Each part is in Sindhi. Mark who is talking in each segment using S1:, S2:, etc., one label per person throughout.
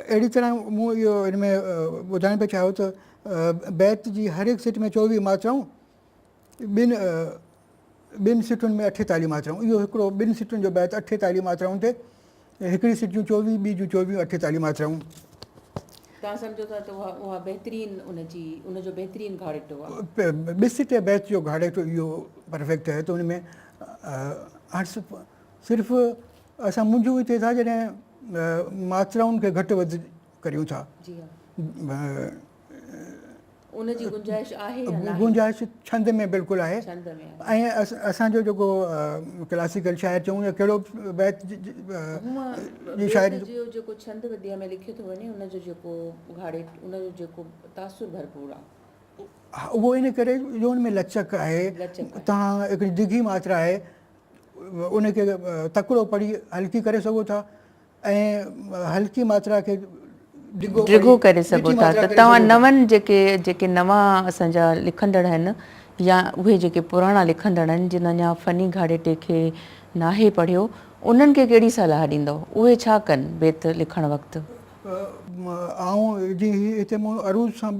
S1: اهڙي طرح مون اهو ان ۾ ٻڌائڻ پئي چاهيو ته بيت جي هر هڪ سٽ ۾ 24 ماترائون، ٻن ٻن سٽن ۾ 48 ماترائون. اهو هڪڙو ٻن سٽن جو بيت 48 ماترائن تي، هڪڙي سٽ جون 24، ٻي جون 24، 48 ماترائون.
S2: توهان سمجهو ٿا ته اها اها بهترين ان جي ان جو بهترين گهاڙيٽو آهي.
S1: ٻه سٽي بيت جو گهاڙيٽو اهو پرفيڪٽ آهي ته ان ۾ هاڻ صرف اسان منجهون اتي ٿا جڏهن ماترائن کي گهٽ وڌ ڪريون ٿا.
S2: جي ها. ان جي گنجائش آهي يا ناهي؟
S1: گنجائش ڇند ۾ بلڪل آهي.
S2: ڇند ۾ آهي.
S1: ۽ اسان جو جيڪو ڪلاسيڪل شاعر چئون يا ڪهڙو به بيت جي شاعري
S2: بيت جو جيڪو ڇند وديا ۾ لکيو ٿو وڃي ان جو جيڪو گهاڙي ان جو جيڪو تاثر ڀرپور آهي.
S1: اهو ان ڪري جو ان ۾ لچڪ آهي. توهان هڪڙي ڊگهي ماترا آهي ان کي تڪڙو پڙهي هلڪي ڪري سگهو ٿا ۽ هلڪي ماترا کي ڊگهو
S2: ڊگهو ڪري سگهو ٿا ته توهان نون جيڪي جيڪي نوان اسان جا لکندڙ آهن يا اهي جيڪي پراڻا لکندڙ آهن جن اڃا فني گهاڙيٽي کي ناهي پڙهيو انهن کي ڪهڙي صلاح ڏيندؤ اهي ڇا ڪن بيت لکڻ وقت؟
S1: آئون جي هتي مون عروض سان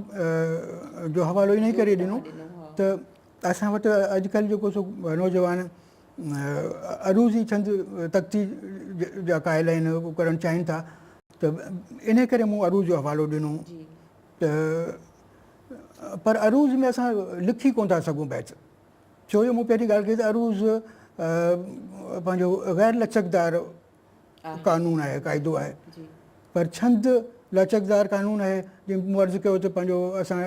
S1: جو حوالو انهي ڪري ڏنو ته اسان وٽ اڄڪلهه جيڪو سو نوجوان عروضي ڇند تختي جا قائل آهن اهو ڪرڻ چاهين ٿا ته انهي ڪري مون عروض جو حوالو ڏنو ته پر عروض ۾ اسان لکي ڪونه ٿا سگهون بيت ڇو جو مون پهرين ڳالهه ڪئي ته عروض پنهنجو غير لچڪدار قانون آهي، قاعدو آهي، پر ڇند لچڪدار قانون آهي، جيئن مون عرض ڪيو ته پنهنجو اسان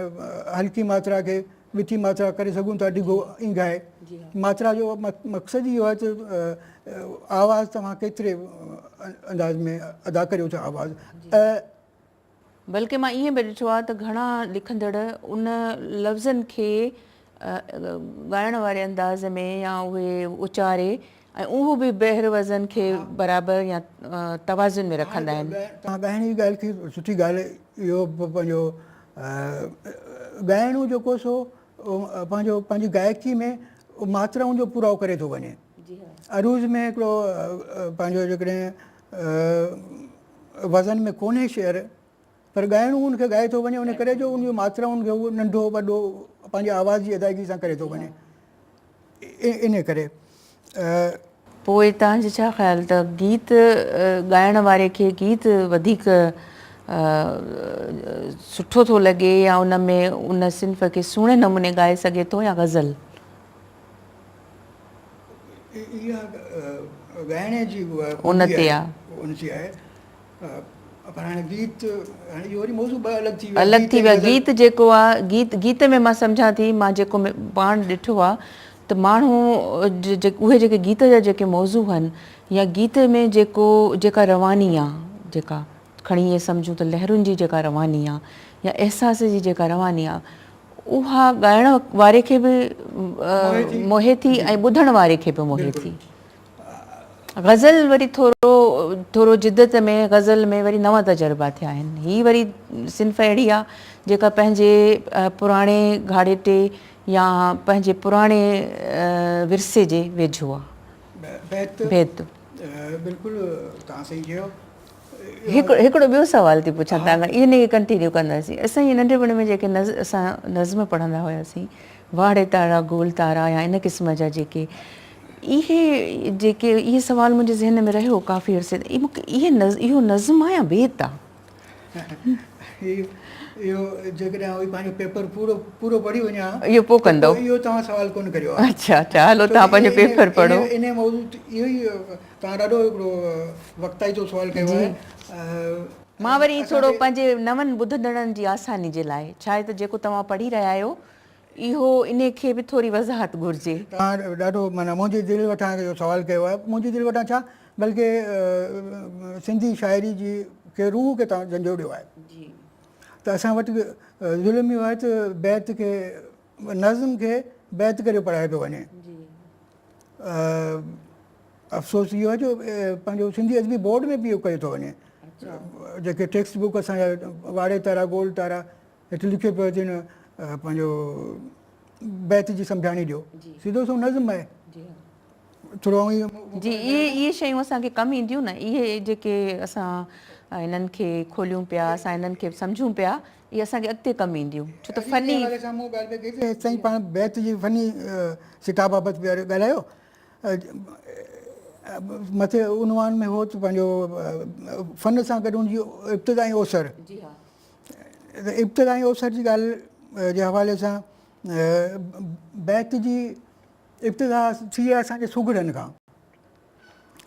S1: هلڪي ماترا کي وچين ماترا ڪري سگهون ٿا، ڊگهو اينگهائي. ماترا جو مقصد ئي اهو آهي ته آواز توهان ڪيتري انداز ۾ ادا ڪريو ٿا آواز ا.
S2: بلڪه مان ائين به ڏٺو آهي ته گهڻا لکندڙ ان لفظن کي ڳائڻ واري انداز ۾ يا اهي اچاري ۽ اهو به بحر وزن کي برابر يا توازن ۾ رکندا آهن.
S1: توهان ڳائڻ جي ڳالهه ڪئي سٺي ڳالهه اهو به پنهنجو ڳائڻو جيڪو سو پنهنجو پنهنجي گائڪي ۾ ماترائن جو پورائو ڪري ٿو وڃي. عروض ۾ هڪڙو پنهنجو جيڪڏهن وزن ۾ ڪونهي شعر پر ڳائڻو ان کي ڳائي ٿو وڃي ان ڪري جو ان جون ماترائن کي هو ننڍو وڏو پنهنجي آواز جي ادائگي سان ڪري ٿو وڃي ان ڪري.
S2: پوء توهان جو ڇا خيال ته گيت ڳائڻ واري کي گيت وڌيڪ سٺو ٿو لڳي يا ان ۾ ان صنف کي سهڻي نموني ڳائي سگهي ٿو يا غزل؟
S1: اها ڳائڻي جي
S2: ان تي آ.
S1: ان تي آهي پر هاڻي گيت هاڻي اهو وري موضوع ٻه الڳ ٿي ويا
S2: الڳ ٿي ويا گيت جيڪو آ گيت گيت ۾ مان سمجهان ٿي مان جيڪو پاڻ ڏٺو آ ته ماڻهو اهي جيڪي گيت جا جيڪي موضوع آهن يا گيت ۾ جيڪو جيڪا رواني آ جيڪا کڻي ائين سمجهون ته لهرن جي جيڪا رواني آ يا احساس جي جيڪا رواني آ اها ڳائڻ واري کي به موهي ٿي ۽ ٻڌڻ واري کي به موهي ٿي. غزل وري ٿورو ٿورو جدت ۾ غزل ۾ وري نوان تجربا ٿيا آهن. هي وري صنف اهڙي آ جيڪا پنهنجي پراڻي گهاڙيٽي يا پنهنجي پراڻي ورثي جي ويجهو آ. بيت.
S1: بلڪل توهان صحيح چيو.
S2: هڪڙو ٻيو سوال ٿي پڇان توهان کان ان کي ڪنٽينيو ڪنداسين. اسان جي ننڍپڻ ۾ جيڪي اسان نظم پڙهندا هياسين واڙي تارا گول تارا يا ان قسم جا جيڪي اهي جيڪي اهي سوال منهنجي ذهن ۾ رهيو ڪافي عرصي تائين مونکي اهي اهو نظم آ يا بيت آ؟
S1: اهو جيڪڏهن آئون پنهنجو پيپر پورو پورو پڙهي وڃان ها
S2: اهو پوء ڪندو
S1: اهو توهان سوال ڪونه ڪريو ها.
S2: اڇا اڇا هلو توهان پنهنجو پيپر پڙهو.
S1: انهي موضوع تي اهو ئي توهان ڏاڍو هڪڙو وقتائتو سوال ڪيو آهي.
S2: مان وري ٿورو پنهنجي نون ٻڌندڙن جي آساني جي لاء ڇا آهي ته جيڪو توهان پڙهي رهيا آهيو اهو انهي کي به ٿوري وضاحت گهرجي.
S1: توهان ڏاڍو معنيٰ منهنجي دل وٽان اهو سوال ڪيو آهي. منهنجي دل وٽان ڇا بلڪه سنڌي شاعري جي کي روح کي توهان جهنجهوڙيو آهي. ته اسان وٽ ظلم اهو آهي ته بيت کي نظم کي بيت ڪري پڙهايو پيو وڃي. افسوس اهو آهي جو پنهنجو سنڌي ادبي بورڊ ۾ به اهو ڪيو ٿو وڃي. جيڪي ٽيڪسٽ بڪ اسان جا واڙي تارا گول تارا هيٺ لکيو پيو اچي نه پنهنجو بيت جي سمجهاڻي ڏيو سڌو سو نظم آهي ٿورو
S2: جي اهي اهي شيون اسان کي ڪم اينديون نه اهي جيڪي اسان انهن کي کوليون پيا، اسان انهن کي سمجهون پيا، اهي اسان کي اڳتي ڪم اينديون، ڇو ته فني.
S1: حوالي سان مون ڳالهه پئي ڪئي ته هيستائين پاڻ بيت جي فني سٽاء بابت پيا ڳالهايو. مٿي عنوان ۾ هو ته پنهنجو فن سان گڏ ان جي ابتدا ۽ اوسر.
S2: جي ها.
S1: ته ابتدا ۽ اوسر جي ڳالهه جي حوالي سان بيت جي ابتدا ٿي آهي اسان جي سگهڙن کان.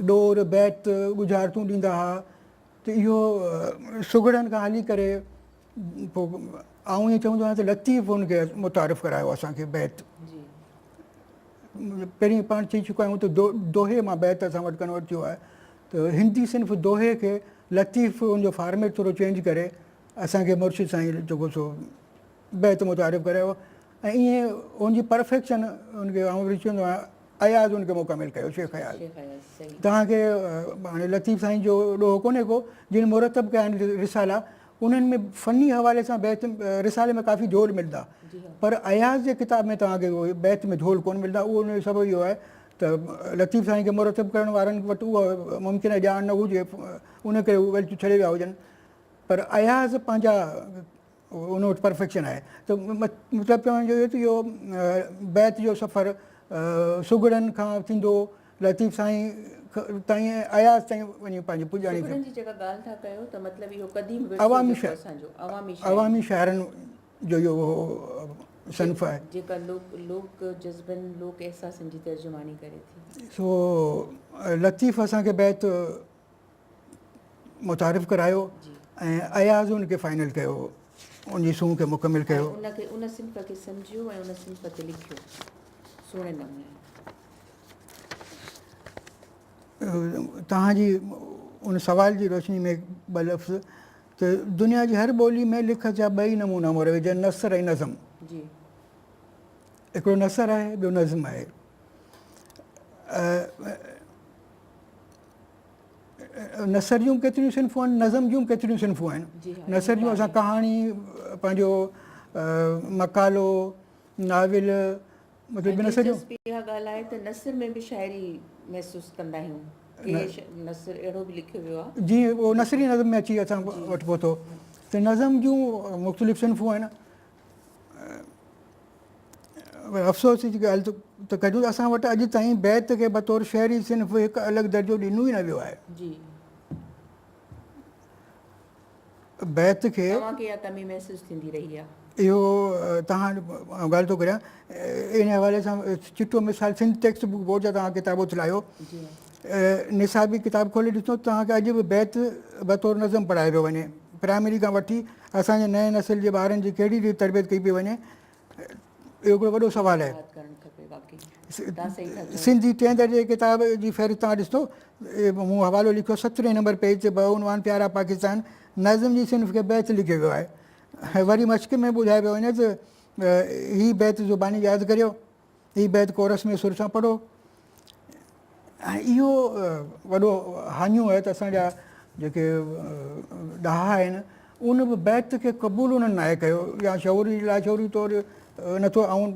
S1: ڏور، بيت، ڳجهارتون ڏيندا ها ته اهو سگهڙن کان هلي ڪري پوء آئون ائين چوندو آهيان ته لطيف ان کي متعارف ڪرايو اسان کي بيت. پهرين پاڻ چئي چڪا آهيون ته دوهي مان بيت اسان وٽ ڪنورٽ ٿيو آهي ته هندي صنف دوهي کي لطيف ان جو فارميٽ ٿورو چينج ڪري اسان کي مرشد سائين جيڪو سو بيت متعارف ڪرايو ۽ ائين ان جي پرفيڪشن ان کي آئون وري چوندو آهيان اياز ان کي مڪمل ڪيو شيخ اياز توهان کي هاڻي لطيف سائين جو ڏوهه ڪونهي ڪو جن مرتب ڪيا آهن رسالا انهن ۾ فني حوالي سان بيت رسالي ۾ ڪافي جهول ملندا پر اياز جي ڪتاب ۾ توهان کي بيت ۾ جهول ڪونه ملندا اهو ان جو سبب اهو آهي ته لطيف سائين کي مرتب ڪرڻ وارن وٽ اها ممڪن آهي ڄاڻ نه هجي ان ڪري هو غلطيون ڇڏي ويا هجن پر اياز پنهنجا ان وٽ پرفيڪشن آهي ته مطلب چوڻ جو اهو ته اهو بيت جو سفر سگهڙن کان ٿيندو لطيف سائين تائين ۽ اياز تائين وڃي پنهنجي پڄاڻي ٿي.
S2: سگهڙن جي جيڪا ڳالهه ٿا ڪيو ته مطلب اهو قديم ورثو جيڪو اسان جو عوامي شاعري
S1: عوامي شاعرن جو اهو صنف آهي.
S2: جيڪا لوڪ لوڪ جذبن لوڪ احساسن جي ترجماني ڪري ٿي.
S1: سو لطيف اسان کي بيت متعارف ڪرايو ۽ اياز ان کي فائنل ڪيو ان جي سونهن کي مڪمل ڪيو.
S2: ان کي ان صنف کي سمجهيو ۽ ان صنف تي لکيو سهڻي نموني.
S1: توهان جي ان سوال جي روشني ۾ ٻه لفظ ته دنيا جي هر ٻولي ۾ لکت جا ٻه ئي نمونا مروج آهن نثر ۽ نظم.
S2: جي.
S1: هڪڙو نثر آهي ٻيو نظم آهي. نثر جون ڪيتريون صنفون آهن نظم جون ڪيتريون صنفون آهن نثر جون اسان ڪهاڻي پنهنجو مقالو ناول مطلب نثر جون
S2: اها ڳالهه آهي ته نثر ۾ به شاعري محسوس ڪندا آهيون نثر اهڙو به لکيو ويو آهي
S1: جي اهو نثري نظم ۾ اچي اسان وٽ پهتو ته نظم جون مختلف صنفون آهن افسوس جي ڳالهه ته ڪجون اسان وٽ اڄ تائين بيت کي بطور شعري صنف هڪ الڳ درجو ڏنو ئي نه ويو آهي.
S2: جي.
S1: بيت کي.
S2: توهان کي اها ڪمي محسوس ٿيندي رهي آهي.
S1: اهو توهان ڳالهه ٿو ڪريان ان حوالي سان چٽو مثال سنڌ ٽيڪسٽ بڪ بورڊ جا توهان ڪتاب اٿلايو نصابي ڪتاب کولي ڏسو توهان کي اڄ به بيت بطور نظم پڙهايو پيو وڃي پرائمري کان وٺي اسان جي نئين نسل جي ٻارن جي ڪهڙي ريت تربيت ڪئي پئي وڃي اهو هڪڙو وڏو سوال آهي. سنڌي ٽئين درجي جي ڪتاب جي فهرست توهان ڏسندو مون حوالو لکيو سترهين نمبر پيج تي بعنوان پيارا پاڪستان نظم جي صنف کي بيت لکيو ويو آهي ۽ وري مشق ۾ ٻڌايو پيو وڃي ته هي بيت زباني ياد ڪريو هي بيت ڪورس ۾ سر سان پڙهو ۽ اهو وڏو هاڃو آهي ته اسان جا جيڪي ڏاها آهن ان به بيت کي قبول انهن ناهي ڪيو يا شعوري لاشعوري طور نٿو آئون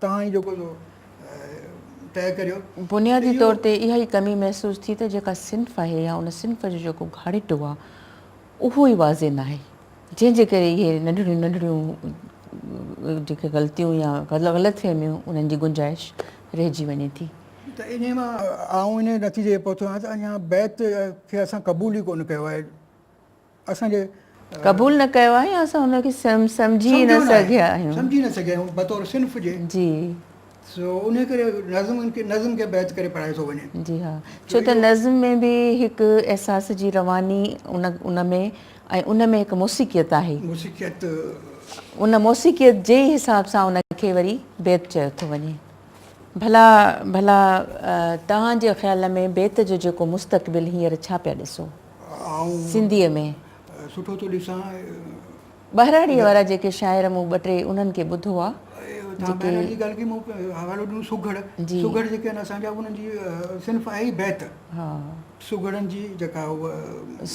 S1: توهان ئي جيڪو سو طئي ڪريو.
S2: بنيادي طور تي اها ئي ڪمي محسوس ٿي ته جيڪا صنف آهي يا ان صنف جو جيڪو گهاڙيٽو آهي اهو ئي واضح ناهي جنهن جي ڪري اهي ننڍڙيون ننڍڙيون جيڪي غلطيون يا غلط فهميون انهن جي گنجائش رهجي وڃي ٿي.
S1: ته انهي مان آئون انهي نتيجي تي پهتو آهيان ته اڃا بيت کي اسان قبول ئي ڪونه ڪيو آهي. اسان جي.
S2: قبول نه ڪيو آهي يا اسان ان کي سمجهي نه سگهيا آهيون.
S1: سمجهي نه سگهيا آهيون بطور صنف جي.
S2: جي.
S1: سو انهي ڪري نظم کي نظم کي بيت ڪري پڙهايو ٿو وڃي.
S2: جي ها ڇو ته نظم ۾ به هڪ احساس جي رواني ان ان ۾ ۽ ان ۾ هڪ موسيقيت آهي.
S1: موسيقيت.
S2: ان موسيقيت جي ئي حساب سان ان کي وري بيت چيو ٿو وڃي. ڀلا ڀلا توهان جي خيال ۾ بيت جو جيڪو مستقبل هينئر ڇا پيا ڏسو؟
S1: آئون
S2: سنڌيء ۾.
S1: سٺو ٿو ڏسان.
S2: ٻهراڙيء وارا جيڪي شاعر مون ٻه ٽي انهن کي ٻڌو آ.
S1: توهان ٻهراڙيء جي ڳالهه ڪئي مون حوالو ڏنو سگهڙ. سگهڙ جيڪي آهن اسان جا انهن جي صنف آهي ئي بيت. سگهڙن جي جيڪا هوء.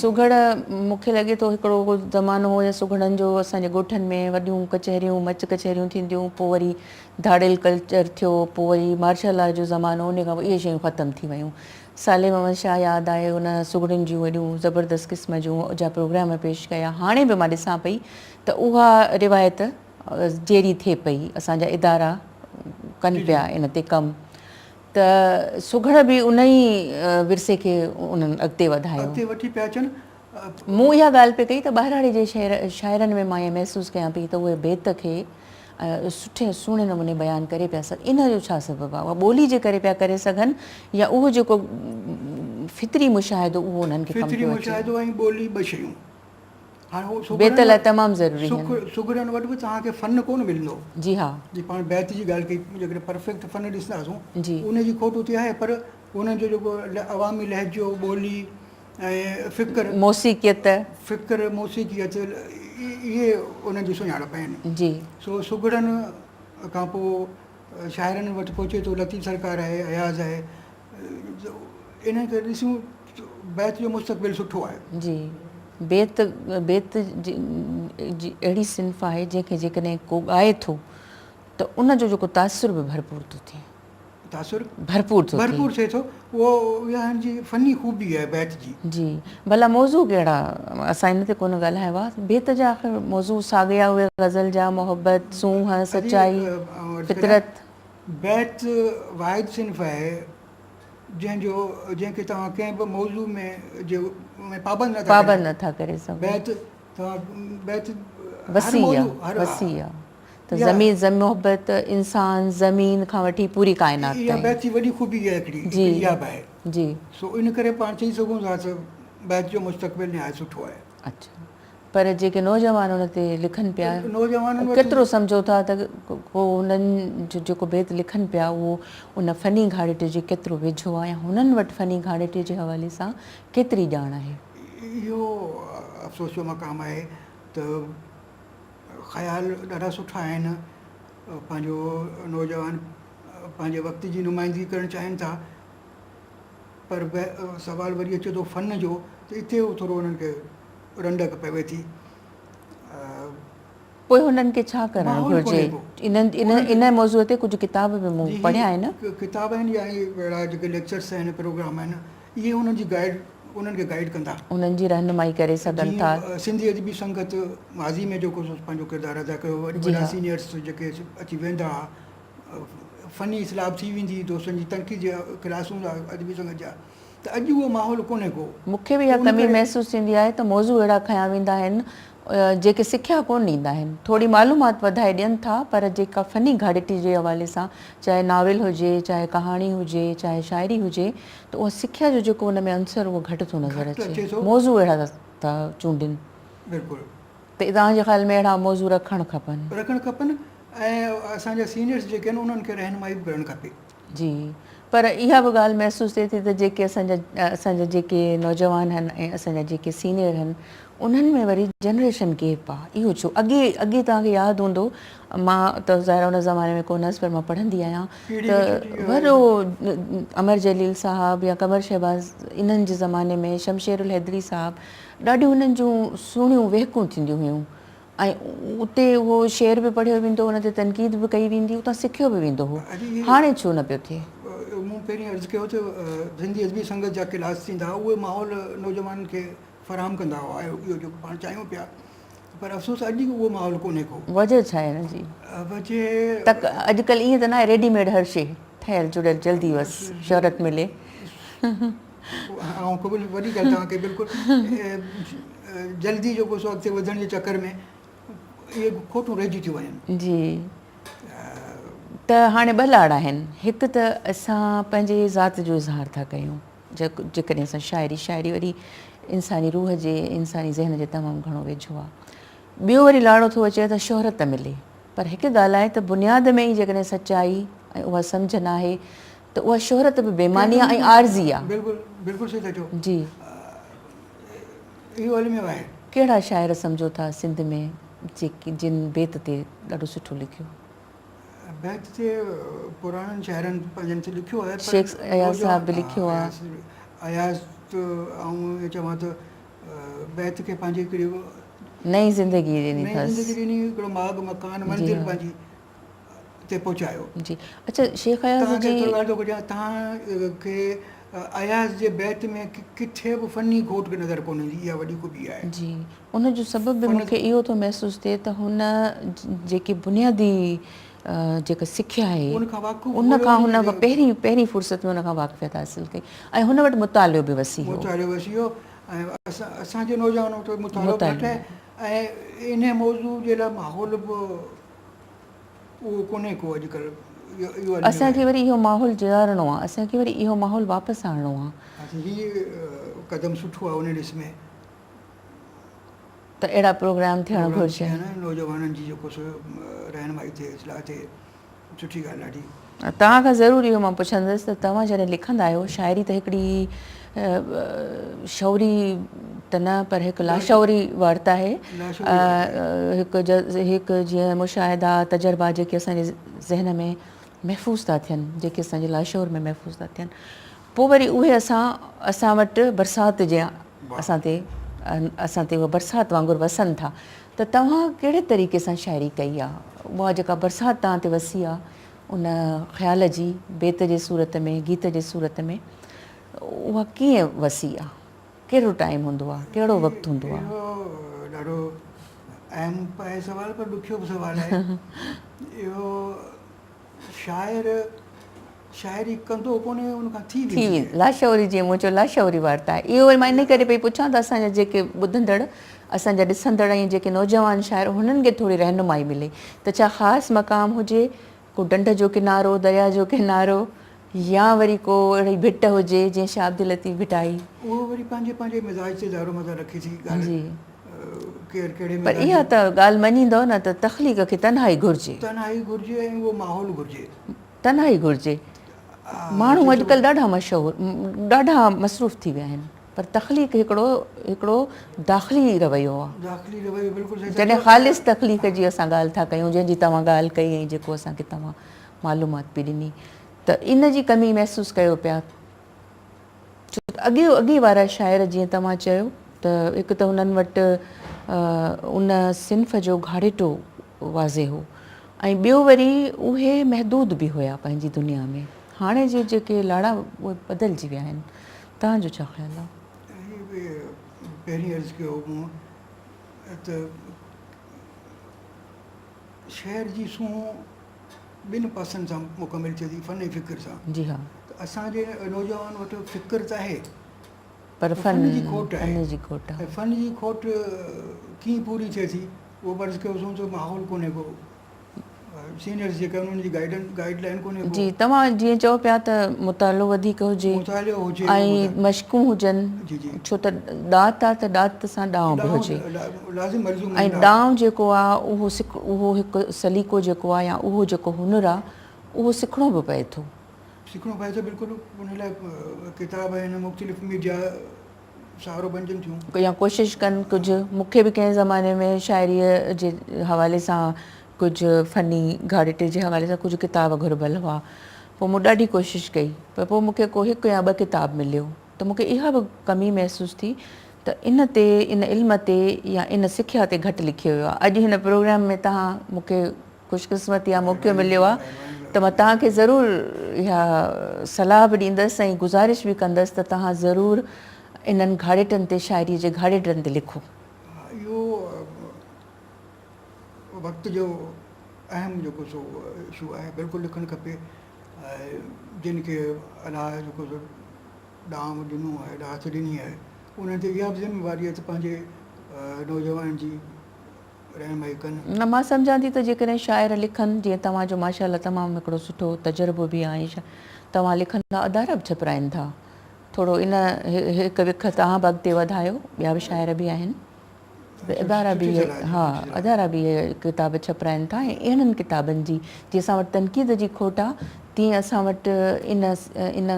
S2: سگهڙ مون کي لڳي ٿو هڪڙو ڪو زمانو هو يا سگهڙن جو اسان جي ڳوٺن ۾ وڏيون ڪچهريون مچ ڪچهريون ٿينديون پوء وري ڌاڙيل ڪلچر ٿيو پوء وري مارشل لا جو زمانو ان کان پوء اهي شيون ختم ٿي ويون. صالح محمد شاهه ياد آهي ان سگهڙين جون ايڏيون زبردست قسم جون جا پروگرام پيش ڪيا هاڻي به مان ڏسان پئي ته اها روايت جيئري ٿئي پئي اسان جا ادارا ڪن پيا ان تي ڪم ته سگهڙ به ان ئي ورثي کي انهن اڳتي وڌايو.
S1: اڳتي وٺي پيا اچن.
S2: مون اها ڳالهه پئي ڪئي ته ٻهراڙي جي شاعرن ۾ مان ائين محسوس ڪيان پئي ته اهي بيت کي سٺي ۽ سهڻي نموني بيان ڪري پيا سگهن ان جو ڇا سبب آهي اها ٻولي جي ڪري پيا ڪري سگهن يا اهو جيڪو فطري مشاهدو اهو انهن کي ڪم
S1: فطري
S2: پيو اچي.
S1: مشاهدو ۽ ٻولي ٻه شيون هاڻي هو
S2: بيت
S1: سگهڙن
S2: لاء
S1: وٽ
S2: تمام ضروري آهن.
S1: سگهڙن وٽ به توهان کي فن ڪونه ملندو.
S2: جي ها.
S1: جي پاڻ بيت جي ڳالهه ڪئي جيڪڏهن پرفيڪٽ فن ڏسنداسون
S2: جي.
S1: ان جي کوٽ اتي آهي پر انهن جو جيڪو عوامي لهجو ٻولي ۽ فڪر.
S2: موسيقيت.
S1: فڪر موسيقيت اهي انهن جي سڃاڻپ آهن.
S2: جي.
S1: سو سگهڙن کان پوء شاعرن وٽ پهچي ٿو لطيف سرڪار آهي اياز آهي انهن کي ڏسون بيت جو مستقبل سٺو آهي.
S2: جي بيت بيت جي اهڙي صنف آهي جنهن کي جيڪڏهن ڪو ڳائي ٿو ته ان جو جيڪو تاثر به ڀرپور ٿو ٿئي.
S1: تاثر
S2: ڀرپور ٿو ٿئي.
S1: ڀرپور ٿئي ٿو اهو اها هن جي فني خوبي آهي بيت جي.
S2: جي ڀلا موضوع ڪهڙا اسان ان تي ڪونه ڳالهايو آهي بيت جا آخر موضوع ساڳيا اهي غزل جا محبت سونهن سچائي فطرت.
S1: بيت واحد صنف آهي جنهن جو جنهن کي توهان ڪنهن به موضوع ۾ جي ۾ پابند نٿا
S2: پابند نٿا ڪري سگهو.
S1: بيت توهان بيت هر
S2: وسيع
S1: موضوع
S2: آهي
S1: هر
S2: وسيع آهي ته زمين زم محبت انسان زمين کان وٺي پوري ڪائنات
S1: اها
S2: تائين.
S1: بيت جي وڏي خوبي اها هڪڙي
S2: جي
S1: اها به آهي.
S2: جي.
S1: سو ان ڪري پاڻ چئي سگهون ٿا ته بيت جو مستقبل نهايت سٺو آهي.
S2: اڇا پر جيڪي نوجوان ان تي لکن پيا
S1: نوجوانن وٽ
S2: ڪيترو سمجهو ٿا ته ڪو انهن جو جيڪو بيت لکن پيا اهو ان فني گهاڙيٽي جي ڪيترو ويجهو آهي يا هنن وٽ فني گهاڙيٽي جي حوالي سان ڪيتري ڄاڻ آهي؟
S1: اهو افسوس جو مقام آهي ته خيال ڏاڍا سٺا آهن پنهنجو نوجوان پنهنجي وقت جي نمائندگي ڪرڻ چاهين ٿا پر سوال وري اچي ٿو فن جو ته اتي ٿورو انهن کي رنڊڪ پوي ٿي.
S2: پوء هنن کي ڇا ڪرڻ گهرجي؟ ان موضوع تي ڪجهه ڪتاب به مون پڙهيا آهن.
S1: ڪتاب آهن يا اهڙا جيڪي ليڪچرس آهن پروگرام آهن اهي انهن جي گائيڊ انهن کي گائيڊ ڪندا.
S2: انهن جي رهنمائي ڪري سگهن ٿا.
S1: جيئن سنڌي ادبي سنگت ماضي ۾ جيڪو سو پنهنجو ڪردار ادا ڪيو وڏا سينيئرس جيڪي اچي ويهندا هئا فني اصلاح به ٿي ويندي هئي دوستن جي تنقيد جا ڪلاس هوندا هئا ادبي سنگت جا ته اڄ اهو ماحول ڪونهي ڪو.
S2: مون کي به اها ڪمي محسوس ٿيندي آهي ته موضوع اهڙا کنيا ويندا آهن جيڪي سکيا ڪونه ڏيندا آهن. ٿوري معلومات وڌائي ڏين ٿا پر جيڪا فني گهاڙيٽي جي حوالي سان چاهي ناول هجي، چاهي ڪهاڻي هجي، چاهي شاعري هجي ته اها سکيا جو جيڪو ان ۾ عنصر اهو گهٽ ٿو نظر اچي. موضوع اهڙا ٿا چونڊين.
S1: بلڪل.
S2: ته توهان جي خيال ۾ اهڙا موضوع رکڻ کپن.
S1: رکڻ کپن ۽ اسان جا سينيئرس جيڪي آهن انهن کي رهنمائي به ڪرڻ کپي.
S2: جي پر اها به ڳالهه محسوس ٿئي ٿي ته جيڪي اسان جا اسان جا جيڪي نوجوان هن ۽ اسان جا جيڪي سينيئر هن انهن ۾ وري جنريشن گيپ آ اهو ڇو اڳي اڳي توهان کي ياد هوندو مان ته ظاهر ان زماني ۾ ڪونه هيس پر مان پڙهندي آهيان ته وڏو امر جليل صاحب يا قمر شهباز انهن جي زماني ۾ شمشير الحيدري صاحب ڏاڍيون انهن جون سهڻيون ويهڪون ٿينديون هيون ۽ اتي اهو شعر به پڙهيو ويندو ان تي تنقيد به ڪئي ويندي اتان سکيو به ويندو هو هاڻي ڇو نه پيو ٿئي؟
S1: مون پهرين عرض ڪيو ته سنڌي ادبي سنگت جا ڪلاس ٿيندا هئا اهي ماحول نوجوانن کي فراهم ڪندا هئا اهو جيڪو پاڻ چاهيون پيا پر افسوس اڄ اهو ماحول ڪونهي ڪو.
S2: وجه ڇا آهي ان جي؟
S1: وجه
S2: تڪ اڄڪلهه ائين ته ناهي ريڊي ميڊ هر شي ٺهيل جڙيل جلدي بس شهرت ملي.
S1: آئون قبول وڏي ڳالهه توهان ڪئي بلڪل جلدي جيڪو سو اڳتي وڌڻ جي چڪر ۾ اهي کوٽون رهجي ٿيون وڃن.
S2: جي ته هاڻي ٻه لاڙا آهن هڪ ته اسان پنهنجي ذات جو اظهار ٿا ڪيون جيڪڏهن اسان شاعري شاعري وري انساني روح جي انساني ذهن جي تمام گهڻو ويجهو آهي ٻيو وري لاڙو ٿو اچي ته شهرت ملي پر هڪ ڳالهه آهي ته بنياد ۾ ئي جيڪڏهن سچائي ۽ اها سمجهه ناهي ته اها شهرت به بي معني آهي ۽ عارضي آهي.
S1: بلڪل بلڪل صحيح ٿا چئو.
S2: جي.
S1: اهو الميو آهي.
S2: ڪهڙا شاعر سمجهو ٿا سنڌ ۾ جيڪي جن بيت تي ڏاڍو سٺو لکيو؟
S1: بيت تي پراڻن شاعرن پنهنجن تي لکيو آهي پر
S2: شيخ اياز صاحب به لکيو آهي.
S1: اياز ته آئون ائين چوان ته بيت کي پنهنجي هڪڙي
S2: نئين زندگي ڏني اٿس.
S1: نئين زندگي ڏني هڪڙو ماڳ مڪان منزل پنهنجي تي پهچايو.
S2: جي اڇا شيخ اياز
S1: توهان کي
S2: جي
S1: ٿورو ڳالهه ٿو ڪجان توهان کي اياز جي بيت ۾ ڪٿي به فني کوٽ نظر ڪونه ايندي، اها وڏي خوبي آهي.
S2: جي، ان جو سبب به مون کي اهو ٿو محسوس ٿئي ته هن جيڪي بنيادي جيڪا سکيا آهي ان کان هن پهرين پهرين فرصت ۾ ان کان واقفيت حاصل ڪئي ۽ هن وٽ مطالعو به وسيع هو.
S1: مطالعو وسيع هو ۽ اسان جي نوجوانن وٽ مطالعو به گهٽ آهي ۽ انهي موضوع جي لاء ماحول به اهو ڪونهي ڪو اڄڪلهه اهو الميو
S2: اسان کي
S1: آهي.
S2: وري اهو ماحول جيارڻو آهي، اسان کي وري اهو ماحول واپس آڻڻو آهي.
S1: هي قدم سٺو آهي ان ڏس ۾.
S2: ته اهڙا پروگرام ٿيڻ گهرجن.
S1: نوجوانن جي جيڪو سو رهنمائي ٿئي اصلاح ٿئي سٺي ڳالهه ڏاڍي.
S2: توهان کان ضرور اهو مان پڇندس ته توهان جڏهن لکندا آهيو شاعري ته هڪڙي شعوري ته نه پر هڪ لاشعوري وارتا آهي هڪ هڪ جيئن مشاهدا تجربا جيڪي اسان جي ذهن ۾ محفوظ ٿا ٿين جيڪي اسان جي لاشعور ۾ محفوظ ٿا ٿين پوء وري اهي اسان اسان وٽ برسات جيان اسان تي اسان تي اهي برسات وانگر وسن ٿا ته توهان ڪهڙي طريقي سان شاعري ڪئي آ اها جيڪا برسات توهان تي وسي آ ان خيال جي بيت جي صورت ۾ گيت جي صورت ۾ اها ڪيئن وسي آ ڪهڙو ٽائيم هوندو آ ڪهڙو وقت هوندو آ.
S1: اهو ڏاڍو اهم به آهي سوال پر ڏکيو به سوال آهي اهو شاعر شاعري ڪندو ڪونهي ان کان ٿي
S2: ويندي آهي. لاشعوري جيئن مون چيو لاشعوري وارتا آهي اهو وري مان انهي ڪري پئي پڇان ته اسان جا جيڪي ٻڌندڙ اسان جا ڏسندڙ ۽ جيڪي نوجوان شاعر هنن کي ٿوري رهنمائي ملي ته ڇا خاص مقام هجي ڪو ڍنڍ جو ڪنارو درياء جو ڪنارو يا وري ڪو اهڙي ڀٽ هجي جيئن شاهه عبداللطيف ڀٽائي.
S1: اهو وري پنهنجي پنهنجي مزاج تي دارومدار رکي ٿي ڳالهه
S2: جي
S1: ڪير ڪهڙي
S2: پر
S1: مزاج
S2: اها ته ڳالهه مڃيندؤ نه ته تخليق کي تنهائي گهرجي.
S1: تنهائي گهرجي ۽ اهو ماحول گهرجي.
S2: تنهائي گهرجي. ماڻهو اڄڪلهه ڏاڍا مشهور ڏاڍا مصروف ٿي ويا آهن پر تخليق هڪڙو هڪڙو داخلي رويو آهي.
S1: داخلي رويو بلڪل صحيح
S2: جڏهن خالص تخليق جي اسان ڳالهه ٿا ڪيون جنهن جي توهان ڳالهه ڪئي ۽ جيڪو اسان کي توهان معلومات پي ڏني ته ان جي ڪمي محسوس ڪيو پيا. ڇو ته اڳي اڳي وارا شاعر جيئن توهان چيو ته هڪ ته هنن وٽ ان صنف جو گهاڙيٽو واضح هو ۽ ٻيو وري اهي محدود به هيا پنهنجي دنيا ۾ هاڻي جي جيڪي لاڙا اهي بدلجي ويا آهن توهان جو ڇا خيال آهي؟
S1: هي به پهرين عرض ڪيو هو مون ته شعر جي سونهن ٻن پاسن سان مڪمل ٿئي ٿي فن ۽ فڪر سان.
S2: جي ها.
S1: ته اسان جي نوجوان وٽ فڪر ته آهي
S2: پر
S1: فن جي کوٽ آهي.
S2: فن جي کوٽ آهي.
S1: ۽ فن جي کوٽ ڪيئن پوري ٿئي ٿي اهو به عرض ڪيوسون ته ماحول ڪونهي ڪو سينئرز جيڪي آهن انهن جي گائيڊن گائيڊ لائين ڪونهي ڪو.
S2: جي توهان جيئن چئو پيا ته مطالعو وڌيڪ هجي
S1: مطالعو هجي
S2: ۽ مشقون هجن
S1: جي جي
S2: ڇو ته ڏات آ ته ڏات سان ڏانء به هجي.
S1: لازم ملزوم
S2: ۽ ڏانء جيڪو آ اهو سک اهو هڪ سليقو جيڪو آ يا اهو جيڪو هنر آ اهو سکڻو به پئي ٿو.
S1: سکڻو پئي ٿو بلڪل ان لاء ڪتاب آهن مختلف ميڊيا سهارو بنجن ٿيون.
S2: يا ڪوشش ڪن ڪجهه مون کي به ڪنهن زماني ۾ شاعريء جي حوالي سان ڪجهه فني گهاڙيٽي جي حوالي سان ڪجهه ڪتاب گهربل هئا پوء مون ڏاڍي ڪوشش ڪئي پر پوء مون کي ڪو هڪ يا ٻه ڪتاب مليو ته مون کي اها به ڪمي محسوس ٿي ته ان تي ان علم تي يا ان سکيا تي گهٽ لکيو ويو آهي. اڄ هن پروگرام ۾ توهان مون کي خوش قسمتي آ موقعو مليو آهي ته مان توهان کي ضرور اها صلاح به ڏيندس ۽ گذارش به ڪندس ته توهان ضرور انهن گهاڙيٽن تي شاعري جي گهاڙيٽن تي لکو.
S1: اهو وقت جو اهم جيڪو سو اشو آهي بلڪل لکڻ کپي ۽ جن کي الله جيڪو سو ڏانء ڏنو آهي، ڏات ڏني آهي، انهن تي اها به ذميواري آهي ته پنهنجي نوجوانن جي رهنمائي ڪن.
S2: نه مان سمجهان ٿي ته جيڪڏهن شاعر لکن جيئن توهان جو ماشاء الله تمام هڪڙو سٺو تجربو به آهي توهان لکندا ادارا به ڇپرائين ٿا ٿورو ان هڪ وک توهان به اڳتي وڌايو ٻيا به شاعر به آهن. ادارا به ها ادارا به اهي ڪتاب ڇپرائن ٿا ۽ اهڙن ڪتابن جي جي اسان وٽ تنقيد جي کوٽ آ تيئن اسان وٽ ان ان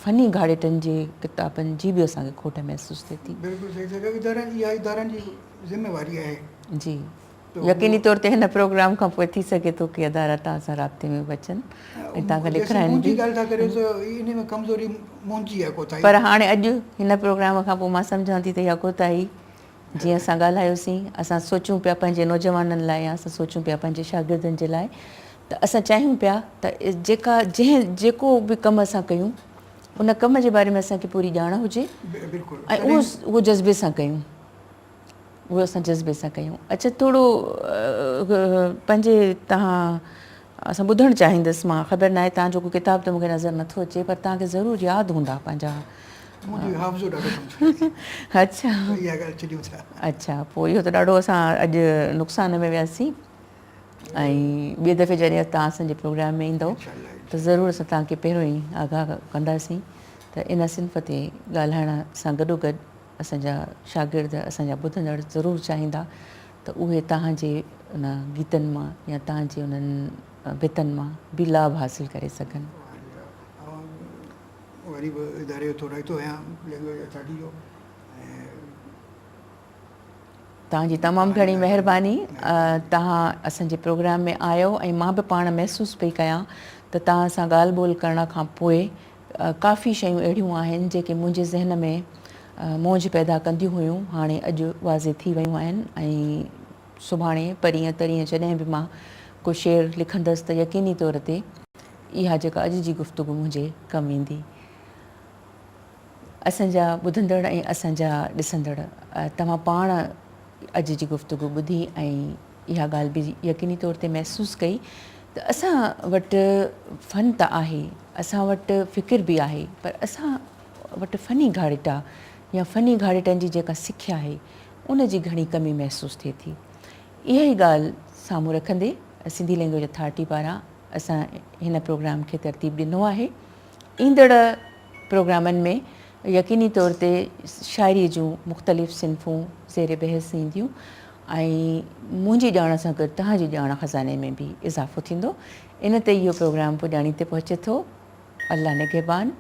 S2: فني گهاڙيٽن جي ڪتابن جي به اسان کي کوٽ محسوس ٿئي ٿي.
S1: بلڪل صحيح ٿا چئو ادارن اها ادارن جي ذميواري آهي.
S2: جي يقيني طور تي هن پروگرام کان پوء ٿي سگهي ٿو ڪي ادارا توهان سان رابطي ۾ به اچن ۽ توهان کان لکرائن به.
S1: منهنجي ڳالهه ٿا ڪريو ته انهي ۾ ڪمزوري منهنجي آهي ڪوتاهي.
S2: پر هاڻي اڄ هن پروگرام کان پوء مان سمجهان ٿي ته اها ڪوتاهي جيئن اسان ڳالهايوسين اسان سوچون پيا پنهنجي نوجوانن لاء يا اسان سوچون پيا پنهنجي شاگردن جي لاء ته اسان چاهيون پيا ته جيڪا جنهن جيڪو به ڪم اسان ڪيون ان ڪم جي باري ۾ اسان کي پوري ڄاڻ هجي ۽ اهو اهو جذبي سان ڪيون اهو اسان جذبي سان ڪيون. اڇا ٿورو پنهنجي تهان اسان ٻڌڻ چاهيندس مان خبر ناهي تهان جو ڪو ڪتاب ته مونکي نظر نٿو اچي پر تهان کي ضرور ياد هوندا پنهنجا.
S1: منهنجو حافظو ڏاڍو ڪمزور آهي.
S2: اڇا
S1: اها ڳالهه ڇڏيون ٿا.
S2: اڇا پوء اهو ته ڏاڍو اسان اڄ نقصان ۾ وياسين ۽ ٻئي دفعي جڏهن توهان اسان جي پروگرام ۾ ايندو ته ضرور اسان توهان کي پهريون ئي آگاهه ڪنداسين ته ان صنف تي ڳالهائڻ سان گڏوگڏ اسان جا شاگرد اسان جا ٻڌندڙ ضرور چاهيندا ته اهي توهان جي ان گيتن مان يا توهان جي انهن بيتن مان به لاڀ حاصل ڪري سگهن.
S1: آئون وري به اداري جو ٿورائتو آهيان لينگويج اٿارٽي جو ۽
S2: توهان جي تمام گهڻي مهرباني توهان اسان جي پروگرام ۾ آيو ۽ مان به پاڻ محسوس پئي ڪيان ته توهان سان ڳالهه ٻولهه ڪرڻ کان پوء ڪافي شيون اهڙيون آهن جيڪي منهنجي ذهن ۾ مونجهه پيدا ڪنديون هيون هاڻي اڄ واضح ٿي ويون آهن ۽ سڀاڻي پرينء ترينء جڏهن به مان ڪو شعر لکندس ته يقيني طور تي اها جيڪا اڄ جي گفتگو منهنجي ڪم ايندي. اسان جا ٻڌندڙ ۽ اسان جا ڏسندڙ توهان پاڻ اڄ جي گفتگو ٻڌي ۽ اها ڳالهه به يقيني طور تي محسوس ڪئي ته اسان وٽ فن ته آهي، اسان وٽ فڪر به آهي پر اسان وٽ فني گهاڙيٽا يا فني گهاڙيٽن جي جيڪا سکيا آهي ان جي گهڻي ڪمي محسوس ٿئي ٿي. اها ئي ڳالهه سامهون رکندي سنڌي لينگويج اٿارٽي پاران اسان هن پروگرام کي ترتيب ڏنو آهي. ايندڙ پروگرامن ۾ يقيني طور تي شاعريء جون مختلف صنفون زير بحث اينديون ۽ منهنجي ڄاڻ سان گڏ توهان جي ڄاڻ خزاني ۾ به اضافو ٿيندو. ان تي اهو پروگرام پڄاڻي تي پهچي ٿو. الله نگهبان.